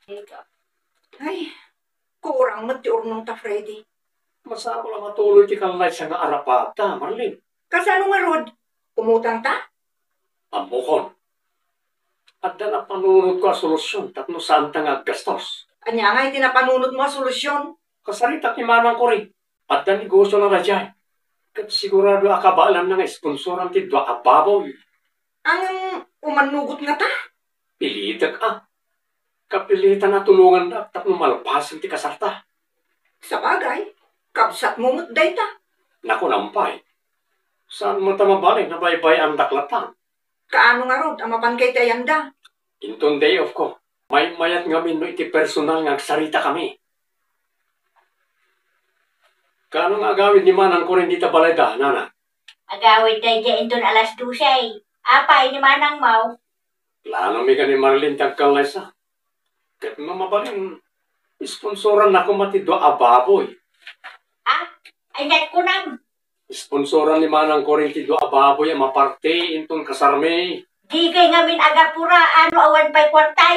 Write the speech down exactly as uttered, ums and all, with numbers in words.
Ay, kurang met ti urnongta, Freddy. Masapul a matuloy ti kallaysa nga arapatta, Marlene. Kasano ngarud? Umutangta? Ammokon. Adda napanunotko a solusion tapno saanta nga aggastos. Ania ngay ti napanunotmo a solusion? Kasaritak ni Manang Coring. Adda negosiona daydiay. Ket sigurado a kabaelanna nga sponsoran ti dua a baboy. Ngem umannugot ngata? Pilitek a. Kapilitan a tulongandak tapno malpasen ti kasarta. Sabagay, kabsatmo met dayta. Naku, nampay. Saan met a mabalin a baybay-andak latta? Kaano ngarud a mapankay ti ayanda? Inton day off ko, maymayat ngamin no iti personal nga agsaritakami. Kaano nga agawid ni Manang Coring dita balayda, nana? Agawid daydiay inton alas dose. Apay ni Manang Mau? Planomi ken ni Marlene ti agkallaysa. Ket no mabalin, sponsoranna koma ti dua a baboy. Ah, aniat kunam? Sponsoran ni Manang Coring ti dua a baboy a maparte inton kasarmi. Dikay ngamin agapura, ano awan pay kuarta.